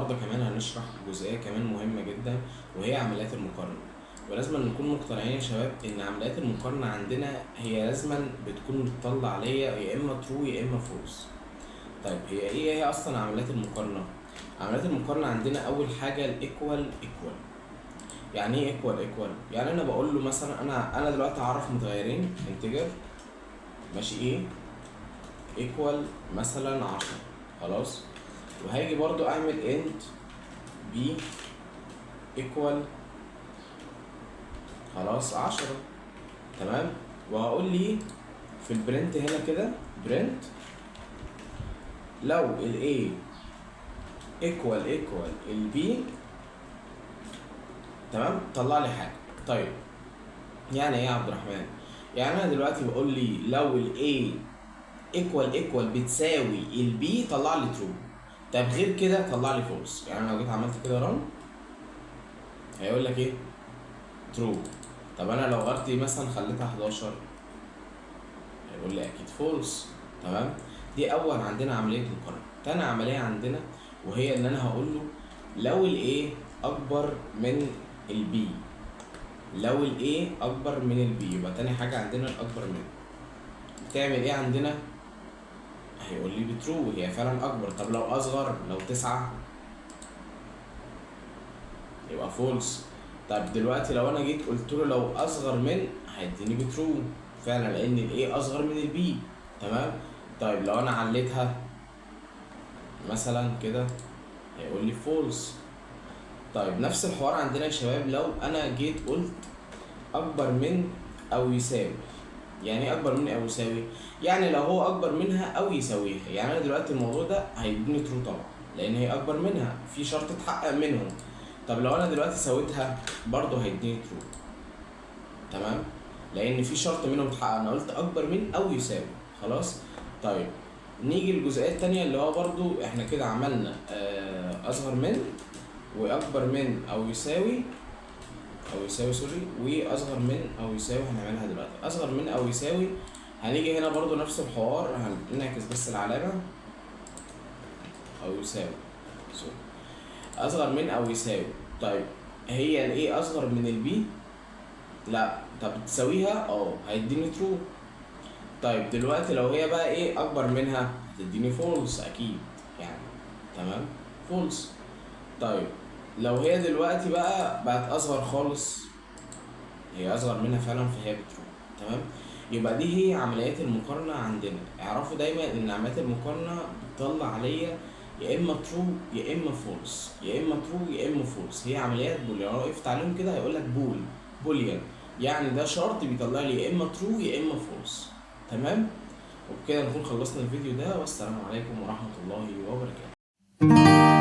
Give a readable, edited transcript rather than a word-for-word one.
النهارده كمان هنشرح جزئية كمان مهمة جدا، وهي عمليات المقارنة. ولازم نكون مقتنعين يا شباب ان عمليات المقارنة عندنا هي لازما بتكون بتطلع ليا يا اما true يا اما false. طيب هي ايه هي اصلا عمليات المقارنة؟ عمليات المقارنة عندنا اول حاجة ال equal equal. يعني ايه equal equal؟ يعني انا بقول له مثلا انا دلوقتي هعرف متغيرين integer، ماشي، a equal مثلا 10، خلاص، وهاجي برضو اعمل int b equal، خلاص، 10، تمام، وهقول لي في ال print هنا كده print لو ال A equal equal ال B، تمام، طلع لي حاجة. طيب يعني ايه يا عبد الرحمن؟ يعني انا دلوقتي بقول لي لو ال A equal equal بتساوي ال B طلع لي true، طب غير كده طلع لي false. يعني انا لو جيت عملت كده run هيقول لك ايه؟ true. طب انا لو غيرت مثلا خليتها 11 هيقول لي اكيد false. تمام، دي اول عندنا عملية مقارنه. تاني عملية عندنا وهي ان انا هقول له لو ال A اكبر من ال B، لو ال A اكبر من ال B، يبقى تاني حاجة عندنا الاكبر من بتعمل ايه عندنا؟ هيقول لي ب true، هي فعلا اكبر. طب لو اصغر، لو 9، يبقى false. طب دلوقتي لو انا جيت قلت له لو اصغر من هيديني ب true فعلا، لان ال A اصغر من ال B. تمام. طيب لو انا عليتها مثلا كده هيقول لي false. طيب نفس الحوار عندنا يا شباب لو انا جيت قلت اكبر من او يساوي. يعني ايه اكبر من او يساوي؟ يعني لو هو اكبر منها او يساويها. يعني انا دلوقتي الموضوع ده هيديني true طبعا، لان هي اكبر منها، في شرط اتحقق منهم. طب لو انا دلوقتي سويتها برضه هيديني true، تمام، لان في شرط منهم اتحقق، انا قلت اكبر من او يساوي، خلاص. طيب نيجي للجزئيه التانية اللي هو برضو احنا كده عملنا اصغر من واكبر من او يساوي، او يساوي sorry، واصغر من او يساوي هنعملها دلوقتي. اصغر من او يساوي هنيجي هنا برضو نفس الحوار، هنعكس بس العلامة، او يساوي sorry، اصغر من او يساوي. طيب هي ال A اصغر من ال B؟ لا. طب تساويها؟ اه، هيديني true. طيب دلوقتي لو هي بقى ايه اكبر منها هتديني false اكيد يعني، تمام، false. طيب لو هي دلوقتي بقى بقت اصغر خالص، هي اصغر منها فعلا، فهي ب true. تمام، يبقى دي هي عمليات المقارنة عندنا. اعرفوا دايما ان عمليات المقارنة بتطلع عليا يا اما true يا اما false، يا اما true يا اما false. هي عمليات bool، لو وقفت عليهم كده هيقول لك bool، boolean، يعني ده شرط بيطلع لي يا اما true يا اما false. تمام، وبكده نكون خلصنا الفيديو ده، والسلام عليكم ورحمة الله وبركاته.